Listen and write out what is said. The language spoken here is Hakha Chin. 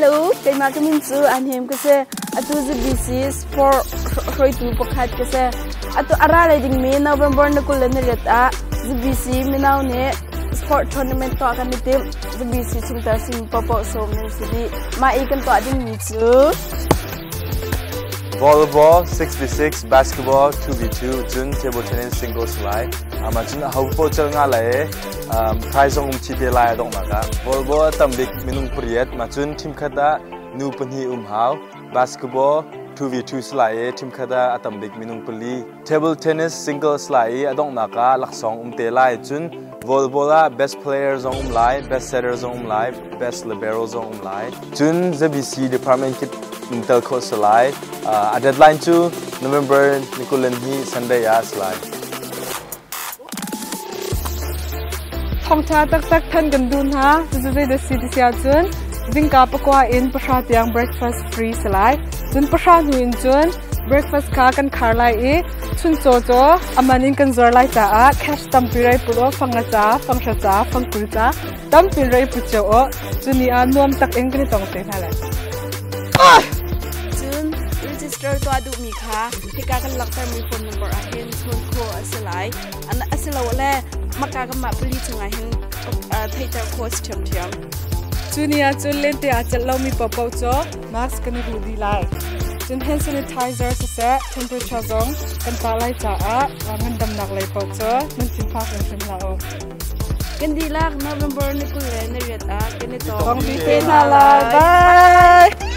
Hello, keimah ka min cu Anhem ka si. Atu ZBC sport hruaitu pakhat ka si. Atu a ra lei dingmi November na 28 ah ZBC mino nih sport tournament tuah kan i timh. ZBC chungtel sin paohpaoh sawm nan si dih. Mah i kan tuah dingmi cu Volleyball 6v6, basketball 2v2, cun table tennis singles lai. Ama cun ho po chal nga lai prize zong um chi te lai adong nak ah. Volleyball tam bik minung pariat ma cun team khat ah nu pahnih um hau. Basketball 2v2 salai i team khat ah a tam bik minung pali. Table tennis singles lai i a donghnak ah laksawng um te lai. Cun volleyball ah best player zong um lai, best setter zong um lai, best libero zong um lai. Cun ZBC department kip in tel khawh si lai. A deadline cu November ni 22 Sunday ah si lai. Thawngṭha taktak than kan duh hna. Cucu zei dah si ti si ahcun zingka pakua in pahra tiang breakfast free si lai. Cun pahra hnu in cun breakfast kha kan khar lai i chuncaw cu a man in kan zuar lai caah cash tampi rei put aw fang nga ca, fang hra ca, fang 20 ca tampi rei put cio aw. Cu ni ah nuam tak in kan i tong te hna lai. Cun register tuah duhmi kha hika kan langhtermi phone number ah hin chawn khawh a si lai. Asilole maka kanmah pali chungah hin theihter khawh a si ṭhiamṭhiam. Cu ni ah cun lente aa celh lomi paohpaoh cu mask kan i ruh dih lai. Cun hand sanitizer siseh temperature zong kan pah lai caah ngandamnak lei paoh cu nan thinphang hrimhrim hlah u. Kan dihlak November ni 28 ah kan i tong te hna lai. Bye!